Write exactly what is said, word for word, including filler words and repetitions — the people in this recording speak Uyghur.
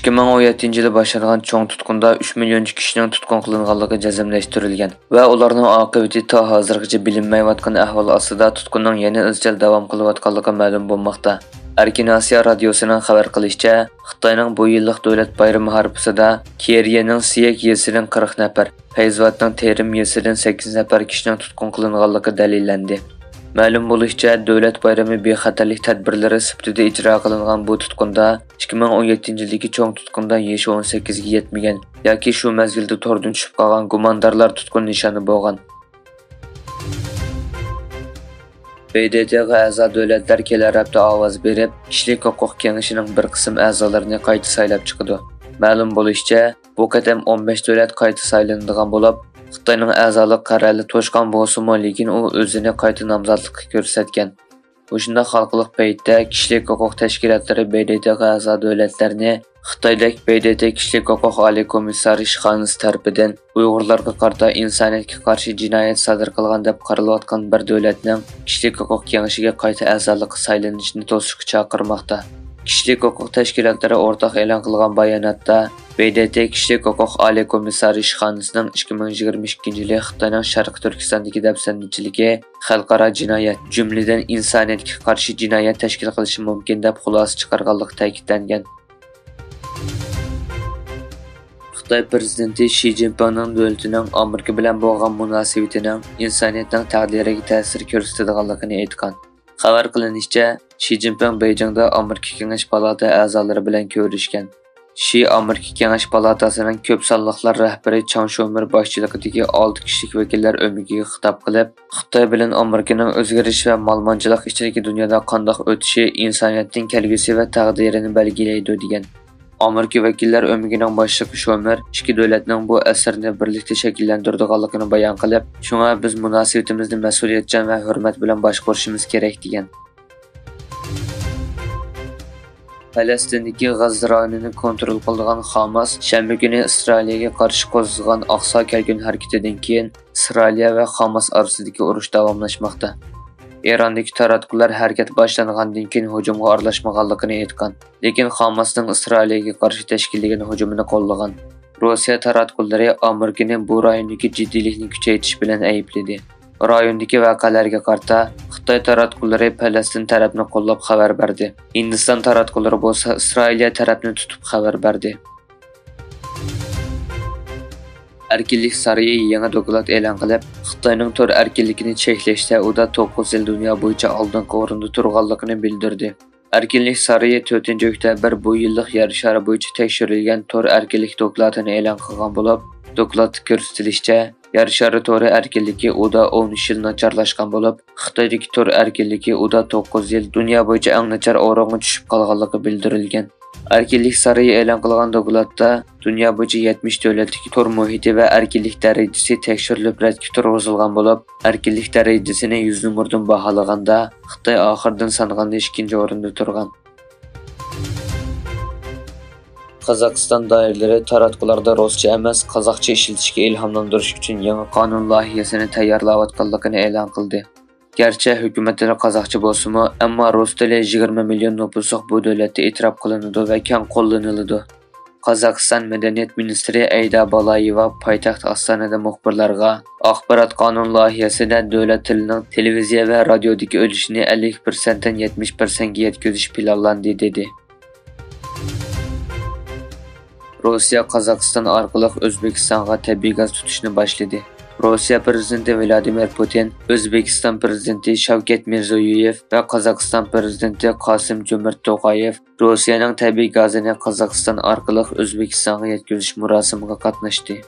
ئىككى مىڭ ئون يەتتىنچى يىلى باشلانغان چوڭ تۇتقۇندا ئۈچ مىليونچە كىشىنىڭ تۇتقۇن قىلىنغانلىقى جەزملەشتۈرۈلگەن ۋە ئۇلارنىڭ ئاقىۋىتى تا ھازىرغىچە بىلىنمەيۋاتقان ئەھۋال ئاستىدا تۇتقۇننىڭ يەنە ئىزچىل داۋام قىلىۋاتقانلىقى مەلۇم بولماقتا. ئەركىن ئاسىيا رادىيوسىنىڭ خەۋەر قىلىشىچە، خىتاينىڭ بۇ يىللىق دۆلەت بايرىمى ھارپىسىدا كېرىيەنىڭ سىيەك يېزىسىدىن قىرىق نەپەر، پەيزىۋاتنىڭ تېرىم يېزىسىدىن سەككىز نەپەر كىشىنىڭ تۇتقۇن قىلىنغانلىقى دەلىللەندى. مەلۇم بولۇشىچە، دۆلەت بايرىمى بىخەتەرلىك تەدبىرلىرى سۈپىتىدە ئىجرا قىلىنغان بۇ تۇتقۇندا ئىككى مىڭ ئون يەتتىنچى يىلدىكى چوڭ تۇتقۇندا يېشى ئون سەككىزگە يەتمىگەن ياكى شۇ مەزگىلدە توردىن چۈشۈپ قالغان گۇماندارلار تۇتقۇن نىشانى بولغان. ب د ت غا ئەزا دۆلەتلەر كېلەر ھەپتە ئاۋاز بېرىپ، كىشىلىك ھوقۇق كېڭىشىنىڭ بىر قىسىم ئەزالىرىنى قايتا سايلاپ چىقىدۇ. مەلۇم بولۇشىچە، بۇ قېتىم ئون بەش دۆلەت قايتا سايلىنىدىغان بولۇپ، خىتاينىڭ ئەزالىق قەرەلى توشقان بولسىمۇ، لېكىن ئۇ ئۆزىنى قايتا نامزاتلىققا كۆرسەتكەن. مۇشۇنداق ھالقىلىق پەيتتە كىشىلىك ھوقۇق تەشكىلاتلىرى ب د ت غا ئەزا دۆلەتلەرنى خىتايدەك ب د ت كىشىلىك ھوقۇق ئالىي كومىسسارى ئىشخانىسى تەرىپىدىن ئۇيغۇرلارغا قارىتا ئىنسانىيەتكە قارشى جىنايەت سادىر قىلغان دەپ قارىلىۋاتقان بىر دۆلەتنىڭ كىشىلىك ھوقۇق كېڭىشىگە قايتا ئەزالىققا سايلىنىشنى توسۇشقا چاقىرماقتا. كىشىلىك ھوقۇق تەشكىلاتلىرى ئورتاق ئېلان قىلغان باياناتتا، ب د ت كىشىلىك ھوقۇق ئالىي كومىسسارى ئىشخانىسىنىڭ ئىككى مىڭ يىگىرمە ئىككىنچى يىلى خىتاينىڭ شەرقىي تۈركىستاندىكى دەپسەندىچىلىكى خەلقئارا جىنايەت، جۈملىدىن ئىنسانىيەتكە قارشى جىنايەت تەشكىل قىلىشى مۇمكىن، دەپ خۇلاسە چىقارغانلىقى تەكىتلەنگەن. خىتاي پىرېزىدېنتى شى جىنپىڭنىڭ دۆلىتىنىڭ ئامېرىكا بىلەن بولغان مۇناسىۋىتىنىڭ ئىنسانىيەتنىڭ تەقدىرىگە تەسىر كۆرسىتىدىغانلىقىنى ئېيتقان. خەۋەر قىلىنىشىچە، شى جىنپىڭ بېيجىڭدا ئامېرىكا كېڭەش پالاتا ئەزالىرى بىلەن كۆرۈشكەن. شى ئامېرىكا كېڭەش پالاتاسىنىڭ كۆپ سانلىقلار رەھبىرى چاڭ شومېر باشچىلىقىدىكى ئالتە كىشىلىك ۋەكىللەر ئۆمىكىگە خىتاب قىلىپ، خىتاي بىلەن ئامېرىكىنىڭ ئۆزگىرىش ۋە مالىمانچىلىق ئىچىدىكى دۇنيادا قانداق ئۆتۈشى ئىنسانىيەتنىڭ كەلگۈسى ۋە تەقدىرىنى بەلگىلەيدۇ، دېگەن. ئامېرىكا ۋەكىللەر ئۆمىكىنىڭ باشلىقى شومېر ئىككى دۆلەتنىڭ بۇ ئەسىرنى بىرلىكتە شەكىللەندۈرىدىغانلىقىنى بايان قىلىپ، شۇڭا بىز مۇناسىۋىتىمىزنى مەسئۇلىيەتچان ۋە ھۆرمەت بىلەن باشقۇرۇشىمىز كېرەك، دېگەن. پەلەستىندىكى غەززە رايونىنى كونترول قىلىدىغان خاماس شەنبە كۈنى ئىسرائىلىيەگە قارشى قوزغىغان ئاقسا كەلكۈن ھەرىكىتىدىن كېيىن ئىسرائىلىيە ۋە خاماس ئارىسىدىكى ئۇرۇش داۋاملاشماقتا. ئىراندىكى تاراتقۇلار ھەرىكەت باشلانغاندىن كېيىن ھۇجۇمغا ئارىلاشمىغانلىقىنى ئېيتقان، لېكىن خاماسنىڭ ئىسرائىلىيەگە قارشى تەشكىللىگەن ھۇجۇمىنى قوللىغان. روسىيە تاراتقۇلىرى ئامېرىكىنى بۇ رايوندىكى جىددىيلىكنى كۈچەيتىش بىلەن ئەيىبلىدى. رايوندىكى ۋەقەلەرگە قارىتا، خىتاي تاراتقۇلىرى پەلەستىن تەرەپنى قوللاپ خەۋەر بەردى. ھىندىستان تاراتقۇلىرى بولسا ئىسرائىلىيە تەرەپنى تۇتۇپ خەۋەر بەردى. ئەركىنلىك سارىيى يېڭى دوكلات ئېلان قىلىپ، خىتاينىڭ تور ئەركىنلىكىنى چەكلەشتە ئۇدا توققۇز يىل دۇنيا بويىچە ئالدىنقى ئورۇندا تۇرغانلىقىنى بىلدۈردى. ئەركىنلىك سارىيى تۆتىنچى ئۆكتەبىر بۇ يىللىق يەر شارى بويىچە تەكشۈرۈلگەن تور ئەركىنلىك دوكلاتىنى ئېلان قىلغان بولۇپ، دوكلاتتا كۆرسىتىلىشىچە، يەر شارى تورى ئەركىنلىكى ئۇدا ئون ئۈچ يىل ناچارلاشقان بولۇپ، خىتايدىكى تور ئەركىنلىكى ئۇدا توققۇز يىل دۇنيا بويىچە ئەڭ ناچار ئورۇنغا چۈشۈپ قالغانلىقى بىلدۈرۈلگەن. ئەركىنلىك سارىيى ئېلان قىلغان دوكلاتتا، دۇنيا بويىچە يەتمىش دۆلەتتىكى تور مۇھىتى ۋە ئەركىنلىك دەرىجىسى تەكشۈرۈلۈپ رەتكە تۇرغۇزۇلغان بولۇپ، ئەركىنلىك دەرىجىسىنى يۈز نومۇردىن باھالىغاندا، خىتاي ئاخىرىدىن سانىغاندا ئىككىنچى ئورۇندا تۇرغان. قازاقىستان دائىرىلىرى تاراتقۇلاردا رۇسچە ئەمەس، قازاقچە ئىشلىتىشكە ئىلھاملاندۇرۇش ئۈچۈن يېڭى قانۇن لايىھەسىنى تەييارلاۋاتقانلىقىنى ئېلان قىلدى. گەرچە ھۆكۈمەت تىلى قازاقچە بولسىمۇ، ئەمما رۇس تىلى يىگىرمە مىليون نوپۇسلۇق بۇ دۆلەتتە ئېتىراپ قىلىنىدۇ ۋە كەڭ قوللىنىلىدۇ. قازاقىستان مەدەنىيەت مىنىستىرى ئەيدا بالايېۋا پايتەخت ئاستانىدا مۇخبىرلارغا، ئاخبارات قانۇن لايىھەسىدە دۆلەت تىلىنىڭ تېلېۋىزىيە ۋە رادىيودىكى ئۈلۈشىنى ئەللىك پىرسەنتتىن يەتمىش پىرسەنتكە يەتكۈزۈش پىلانلاندى، دېدى. روسىيە قازاقىستان ئارقىلىق ئۆزبېكىستانغا تەبىئىي گاز تۇتۇشنى باشلىدى. روسىيە پىرېزىدېنتى ۋلادىمىر پۇتىن، ئۆزبېكىستان پىرېزىدېنتى شاۋكەت مىرزىيويېف ۋە قازاقىستان پىرېزىدېنتى قاسىم جۆمۈرت توقايېف روسىيەنىڭ تەبىئىي گازىنى قازاقىستان ئارقىلىق ئۆزبېكىستانغا يەتكۈزۈش مۇراسىمىغا قاتناشتى.